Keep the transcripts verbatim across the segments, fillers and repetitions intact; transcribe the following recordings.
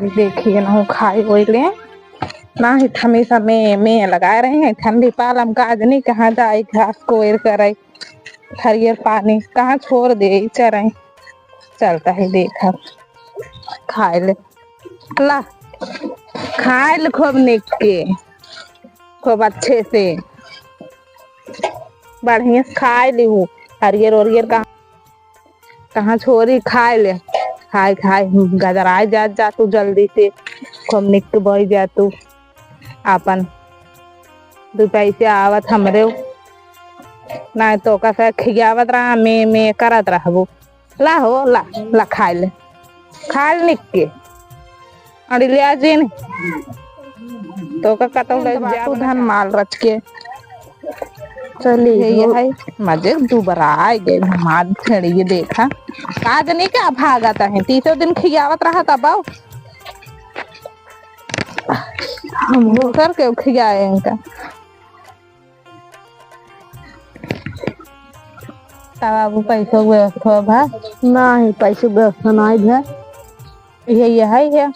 देखिए ना, खाई होई ले। ना ही हमेशा में, में लगाए रहे हैं। ठंडी पाला में काज नहीं, कहाँ जाए, घास कोयर करे, हरियर पानी कहाँ छोड़ दे, चरे। चलता है, देखा, खाए ले। ला, खाए ले खूब निक के, खूब अच्छे से, बढ़िया से खाए ली हूँ। हरियर ओरियर कहाँ, कहाँ छोरी, खाए ले। खाए, खाए, गजराए जा, जा तू जल्दी से, खूब निक के बही जा तू। आपन दू पैसे आवत हमरे, ना तो का से खियावत रहा, में, में करत रहबू। ला हो, ला, ला खाए ले, खाए ले निक के। अड़ी ले आ जीन, तो का कतौ ले जा धन माल रच के। चली ये, ये हो। है मजे दुबरा आ गए हमार छेड़ी, ये देखा। आज नहीं क्या भागत है, तीसरे दिन खियावत रहा तब आओ। हम दोसर के खियाए इनका। तब बाबू पैसो के व्यवस्था भा? नाही, पैसो के व्यवस्था नाही भा। ये, ये है, ये।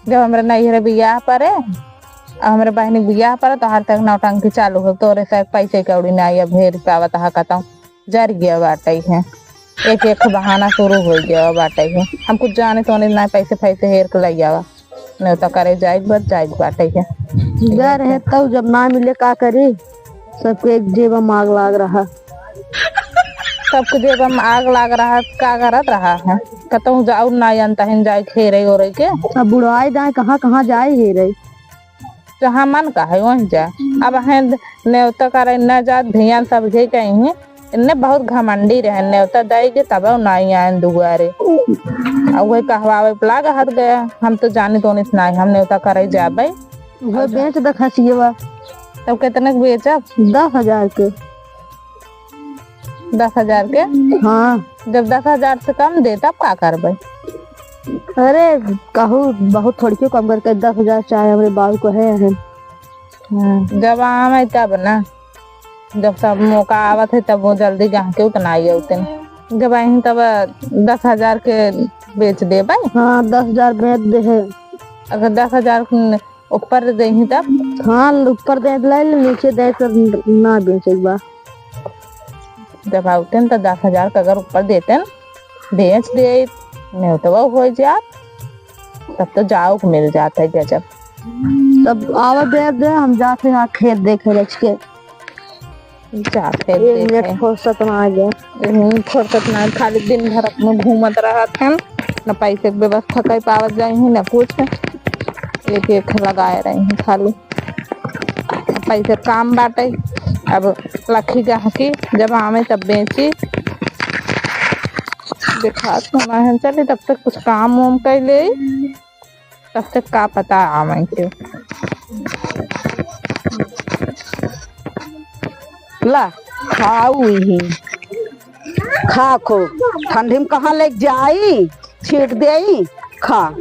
जब हमरे नैहरे बियाह परे, अब हमरे बहिनी के बियाह परे, तो हर तक नौटंकी चालू हो, तोरे से पैसे कौड़ी नाही, अब हेर पावत हा कतौ। जर गया बाटे है, एक एक बहाना शुरू हो गया बाटे है। हम कुछ जाने तो नहीं, ना पैसे फैसे हेर के लइ आवा। न्योता करे जाए के बाद जाए के बाटे है। डर है तब जब ना मिले का करी, सबके एक जेब में आग लाग रहा। सबके जेब में आग लाग रहा, का करत रहा है? कतहूँ जाऊ ना जानता है, जाए के हेरे ओरे के। अब बुढ़ाई दाए कहाँ कहाँ जाए हेरे। जहाँ मन का है वहीं जा। अब हैं न्योता करे न जात, भियान सब जे कहीं हैं, इन्ने बहुत घमंडी रहे, न्योता दई के तब नाई आयन दुआरे। आ वही कहवावे पे लाग हट गया, हम तो जानी तो नहीं, हम न्योता करे जाबे। वो बेच द खसियवा। तब कितने के बेचब? दस हजार के। दस हजार के? हाँ। जब दस हजार से कम दे, तब का करबे? अरे, कहू बहुत थोड़कियो कम करके दस हजार चाहे हमरे बाबू को है, है। हम्म, जब आवे तब ना, जब सब मौका आवत है, तब वो जल्दी गाह के उतना आई उतने। जब आई तब दस हजार के बेच देबे। हाँ, दस हजार बेच दे है। अगर दस हजार ऊपर देही तब? हाँ, ऊपर दे ले, नीचे दे तो ना बेचे के बा। जब आवतेन तो दस हजार का अगर ऊपर देतेन, बेच दे, न्योतवा हो जात, तब तो जाओ के मिल जात है गजब। तब आवा बेच दे, हम जाते हैं खेत देखे रच के। जाते एक मिनट देखे। फुर्सत ना आ गया। हम्म, फुर्सत ना, खाली दिन भर अपने घूमत रहत हैं, न पैसे के व्यवस्था कर पावत जाई हैं, न कुछ। एक एक लगाए रही हैं खाली। पैसे काम बाटे, अब लखी गहकी जब आवे तब बेची। देखा सुना है, चली तब तक कुछ काम वाम कर ले। तब तक का पता आवे के। ला, खाऊ ही। खा खो। ठंडी में कहाँ ले जाई? छीट देई? खा।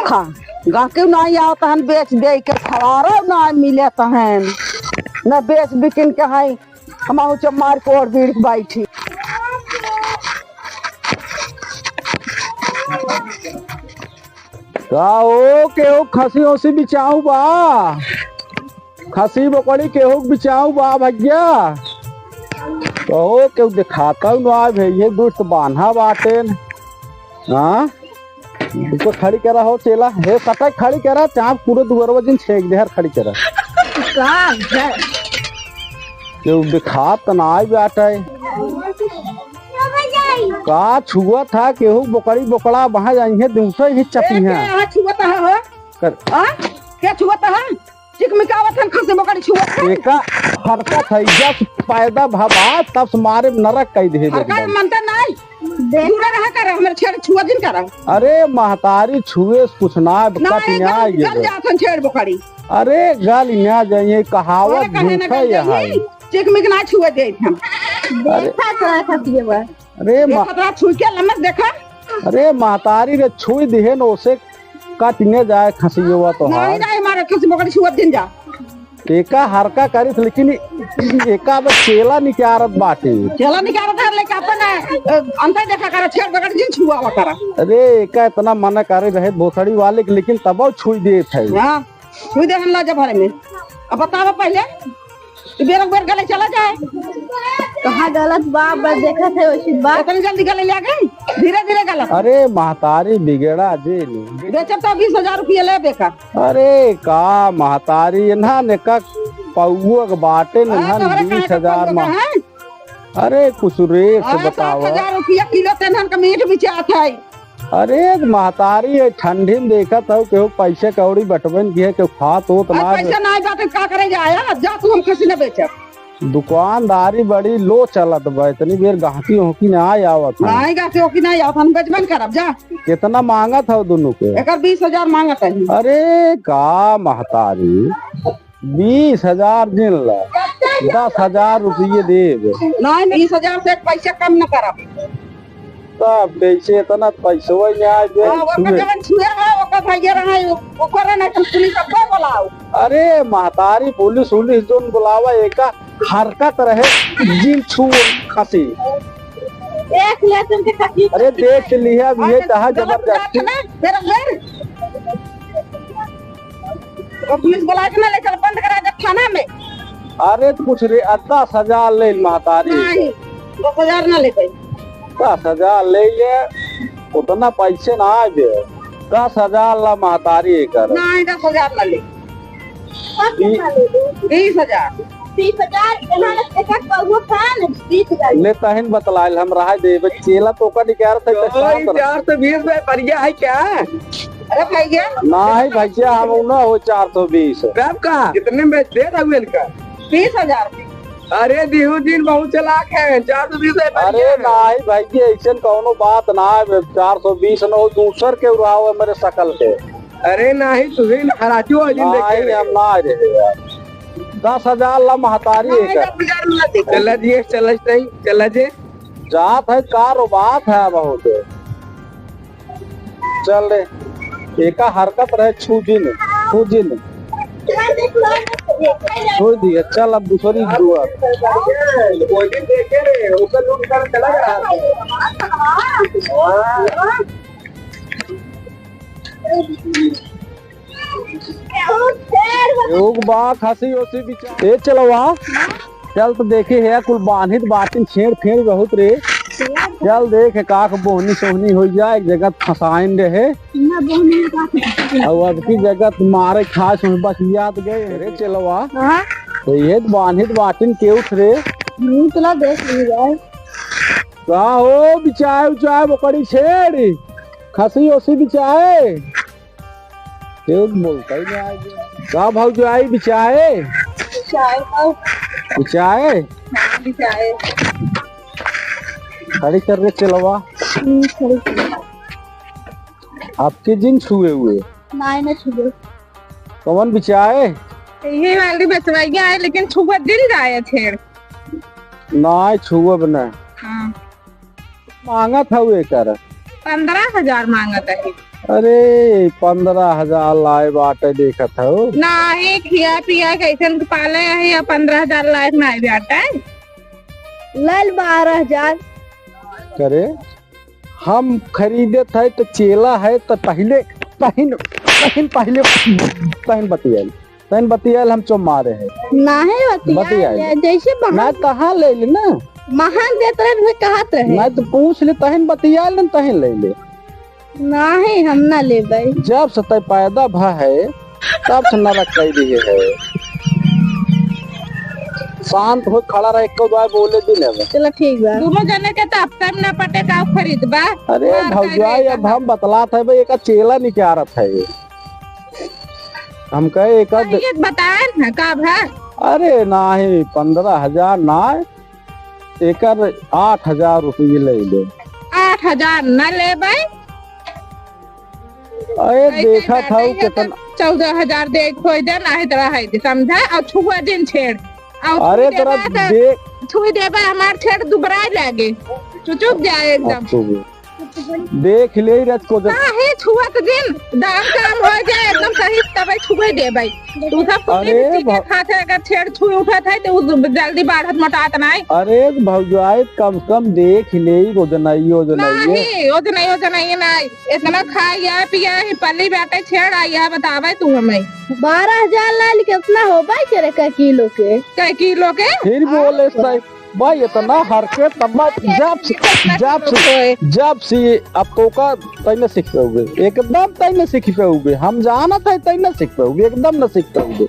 खा। गाँव के ना आओ तहन बेच दे के खवारो ना मिले तहन। न बेच बिकिन के है। हम आहू चमार कोड़ बीड़ के बैठी। का हो, केहू खसी ओसी बिचाऊ बा? खसी बकरी केहू बिचाऊ बा भैया? कहो, केहू देखाता ना भैया, दूर तो बान्हा बाटेन। हाँ? इसको खड़ी करा हो चेला, हे कटाई खड़ी करा, चाप पूरे दुआरवा जिन छेक दे हर खड़ी करा। का है? केहू दिखात त ना आई बाटे। का छुआ था, केहू बोकड़ी बोकड़ा वहाँ जाई है, दूसरे ही चपी ए, हैं। के यहाँ छुआ था हो? कर- आ? के छुआ था? चिकमिकावत हन, खसी बोकड़ी छुअत हन। एका हरकत है, जब पैदा भवा, तब से मारे नरक कई दे हरकत एकदम। मनता नहीं। दूर रहा कर, हमरे छेड़ छुआ जिन कर। अरे महतारी छुए से कुछ ना, ना, कट एकदम न्याय गल ये। जात हन छेड़ बोकड़ी। अरे गल ना जाइए, कहावत अरे कहे ना झूठा गल यह जाइए, है। चिकमिक ना छुए दे हम। अरे। देखा तो है खसिए बा। अरे ये मा- खतरा छुई के लमस देखा। अरे महतारी रे छुई दिहे न ओसे कट ने जाए खसियो तो नहीं, है। नहीं, हमारे खसी बोकड़ी छुअत दिन जा। एका हरका करिस, लेकिन एका अब चेला निकारत बाटे। चेला निकारत है, लेकिन अपन, अ, अंतर देखा करा, छेड़ बगड़ जिन छुआवा करा। अरे, एका इतना मना करे रहे भोसड़ी वाले के, लेकिन तबो छुई देत है। हाँ, छुई दे हम लाजा भरे में। अब बतावा पहले, तू बेर बेर गले चला जाए। कहाँ गलत बा, बस देखत है वैसी बात। इतनी जल्दी गले ले आ गई, धीरे धीरे गलत। अरे, महतारी बिगड़ा जे नी। बेचब तो बीस हजार रुपया लेबे का। अरे का महतारी, इन्हा ने का पौवो के बाटे न, हाँ, इन्हा ने तोहरे कहाँ के बीस हजार पौवो मा-, का है? अरे कुछ रेट से अरे बतावा। सात हजार रुपया किलो तेनहन का मीट बिचात है। अरे महतारी, ये ठंडी में देखत हौ, केहू पैसे कौड़ी बटवन की है, केहू खात होत आज ना। पैसा ना बाटे, का करे जाया? जा तू, हम खसी न बेचब। दुकानदारी बड़ी लो चलत बा, इतनी बेर गाहकी होकी ना आवत है। नाहीं, गाहकी होकी ना आवत, हम बेचबे न करब, जा। कितना मांगत हौ दुनू के? एकर बीस हजार मांगत है। अरे का महतारी, बीस हजार जिन ला, दस हजार रुपये देब। नाहीं, बीस हजार से एक पैसा कम न करब। तब कैसे इतना पैसवा ही ना आए बे? हाँ, ओकर छुए। जवन छुए है, ओकर भैया रहा है, ओकर ना, तुम पुलिस अब बुलाओ। अरे महतारी, पुलिस उलिस जोन बुलावा, एका हरकत रहे, जिन छू खसी। देख ले तुमके खसी। अरे देख लिया भी है, अरे चाहे जबरदस्ती। ना, मेरा घर। तो पुलिस बुला के ना ले चल, बंद करा दे थाना में। अरे कुछ रे, दस हजार ले महतारी। नाहीं, दस हजार ना ले पाई। दस हजार ले ले, उतना पैसे ना आए बे। दस हजार ला महतारी एकर। नाहीं, दस हजार ना ले। ई- बीस हजार। बीस हजार, इन्होंने एक एक कौआ खान, बीस हजार। ले तहिन बतलाइल, हम रहा देबे, चेला तो का निकाल सकते तो साथ ई रह। चार सौ बीस में बढ़िया है क्या? अरे भैया। नाहीं भैया, हम ना हो चार सौ बीस। तब का? कितने में दे रहा हूँ इनका? बीस हजार। अरे, दिहू दिन बहुत चालाक है, चार सौ बीस है, अरे बढ़िया है। नाहीं भाई जी, ऐसन कौनो बात ना है, चार सौ बीस न हो, दूसर के उड़ाओ है मेरे शकल के। अरे नाहीं, तू ही ना हराचू हो जिन देख के। नाहीं, हम ना रहे यार। दस हजार ला महतारी है नाहीं, का? दस हजार में ना दे। चला जी, चला सही, चला जे। जात है, कारो बात है बहुत। चल रे, एका हरकत रहे, छू जिन, छू जिन। छोड़ दिए, चल अब दूसरी दुआ। योग बा, खसी ओसी बिचार। ए चलवा, चल तो देखे है, कुल बान्हित बाटिन, छेड़ फेड़ बहुत रे। चल देख, काख बोहनी सोहनी होइ जाए, एक जगह फंसाइन रहे। ना बोहनी का फंसाइन। और अब की जगह मारे खाए सोच बस याद गए। अरे चलवा, हाँ? तो ये तो बान्हित बाटिन के उठ रे। मुंह तला देख ली जाए। का हो बिचाए उचाए बकरी छेड़, खसी ओसी बिचाए? केहू बोलता ही नहीं आज। का भौजाई बिचाए? बिचाए का? बिचाए? हाँ, बिचाए। खड़ी कर रे चलवा। हम्म, खड़ी कर। आपके जिन छुए हुए? नाहीं, ना छुए। कौन बिचाए? यही वाली बेचवैया है, लेकिन छुआ दिल जाए छेड़। नाहीं, छुअब ना। हाँ। मांगत हऊ एकर? पन्द्रह हजार मांगत है। अरे, पन्द्रह हजार लाए बाटे, देखत हऊ। नाहीं, खिया पिया के ऐसन पाले है, या पन्द्रह हजार लायक नाहीं बाटे। ले ले बारह हजार। करे, हम खरीदे थे तो चेला है तो पहले, तहिन, तहिन पहले, तहिन बतियाई। तहिन बतियाइल हम चुप मारे है। नाहीं बतियाइल। बतियाइल। जैसे बहान ना, कहाँ ले ले ना? महान देत रहे, उहे कहत रहे। नाहीं तो पूछ ले, तहिन बतियाइल ना, तहिन ले ले। नाहीं, हम ना लेबै। जब से तै पैदा भा है, तब से नरक कई दिए है। शांत हो, खड़ा रह, एको बार बोले दिन है। चलो ठीक बा। दोनों जने के तो अब टाइम ना पटे का खरीद बा। अरे भौजाई, अब हम बतलात है भाई, एका चेला निकारत है। हम कहे एक आध तो ये बताए ना का भा? अरे नाहीं, पन्द्रह हजार ना, एकर आठ हजार रुपये ले ले। आठ हजार न लेबै। अरे देखा था कितना। चौदह हजार दे, खोई दे, नाहीं तो रहे दे, समझा? और छुआ जिन छेड़। और अरे छुई देबा तो दे। छुई देबा, हमार छेड़ दुबराए लागे, चुचुक जाए एकदम। अच्छा। देख ले रच को दे। काहे छुअत दिन? दाम काम हो जाए, एकदम सही, तबे छुए देबै। तू सब कुछ अरे चीजें भा- खाते, अगर छेड़ छुई उठत है, तो उ जल्दी बाढ़त मोटात नाई। अरे भौजाई, कम से कम देख ले, ओजनाई, ओजनाई। नहीं, ओजनाई, ओजनाई नाई। इतना खाया पिया ही, पली बाटे छेड़ आई है, बतावे तू हमें। बारह हजार लाइल कितना हो भाई तेरे का किलो के? कै किलो के? फिर बोले सही। भाई, इतना हरकत, तब जब से, जब से, जब से अब तो का तै न सीख पाओगे, एकदम तै न सीख पाओगे। हम जानत है, तै न सीख पाओगे, एकदम न सीख पाओगे।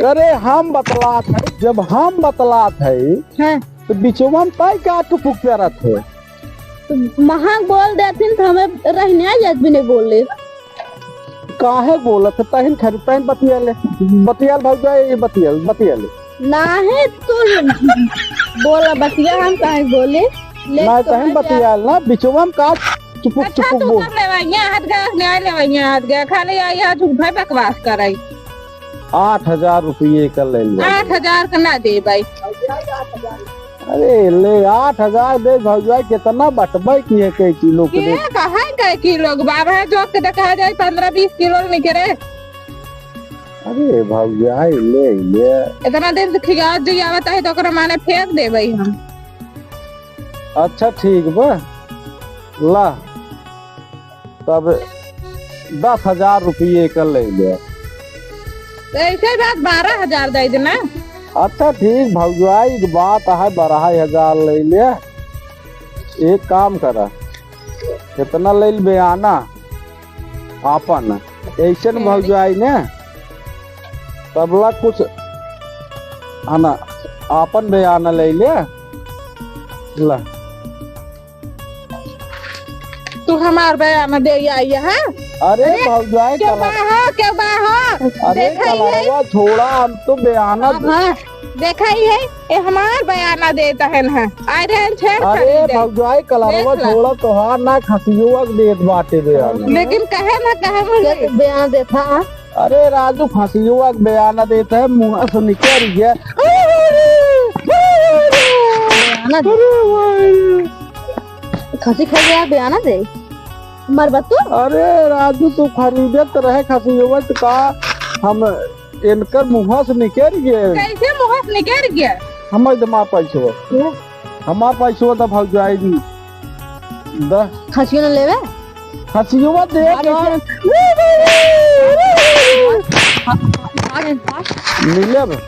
अरे, हम बतलात है, जब हम बतलात है, हाँ। तो बिचवा में तै का टुपुक करत है? तो महंग बोल देथिन, तो हमें रहने आ जात भी नहीं बोले। काहे बोलत है? तहिन खरी, तहिन बतिया ले। बतिया ले भौजाई, ये बतिया ले, बतिया ले। नाहीं, तू बोला बतिया, हम काहे बोले? ले ना, तो तहिन बतिया ले ना, बिचवा में का चुपुक, अच्छा, चुपुक तू बोल। कर लेवैया, हाथ गया, न्याय लेवैया, हाथ गया, खाली आई, आज झूठा बकवास कराई। आठ हजार रुपये का ले ले। आठ हजार का ना देबै। अरे ले, आठ हजार दे भौजाई, कितना बटबै की है कै किलो के के दे? कहाँ कै किलो के बाबा है, जोक के देखा जाए, पन्द्रह बीस किलो निकले। अरे भौजाई, ले, ले। इतना दिन से खियावत जियावत है, तो ओकरा माने फेंक देबै हम। अच्छा, ठीक बा, ला। तब दस हजार रुपये का ले ले। तो ऐसे बात बारह हजार दे देना। अच्छा ठीक भौजाई, एक बात है, बारह हजार ले ले। एक काम करा, कितना ले लेबे आना आपन, ऐसे न भौजाई ने तबला कुछ है ना, आपन बयाना ले ले। ला। तू हमार बयाना दे आई है? अरे अरे, भौजाई, क्यों कलर- बा हो, क्यों बा हो? अरे देखा ही है। कलरवा छोड़ा, हम तो बयाना हाँ, हाँ, देखा ही है, ये हमार बयाना देता है ना, आए रहे हैं छेड़ अरे खरीदे। भौजाई, कलरवा देख ला। छोड़ा, तोहार ना खसियोवा के देत बाटे बयाना। लेकिन कहे ना, कहे मुझे। के बयान देता है? अरे राजू, खसियोवा के बयाना देता है, मुँह से निकल गया। बयाना दे। खसी खा गया, बयाना दे। मरबा तू? अरे राजू, तू खरीदत रहे खसियोवा, तो का हम इनकर मुँह से निकल गए। कैसे मुँह से निकल गया? हम एकदम आप पैसे हो। हमार पैसवा त भौजाई दी। द। खसियो न लेवे? खसियो दे अरे। कैसे? अरे, मिलब,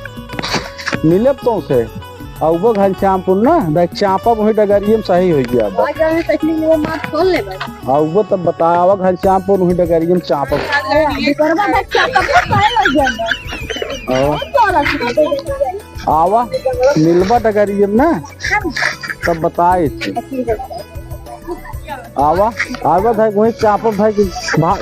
मिलब तो से। अउबो घनश्यामपुर ना, देख चापब वही डगरिये में सही होइ गया बा। आ जाए, तकलीफ वो मात खोल ले भाई। अउबो तब बतावा घनश्यामपुर वही डगरिये में चापब। अरे, अभी करबा देख चापब तो सही होइ गया बा। हाँ। और क्या रख आवा, मिलबा डगरिये में ना, तब बताए। आवा, आवा भाई, वही चापब भाई की भा-,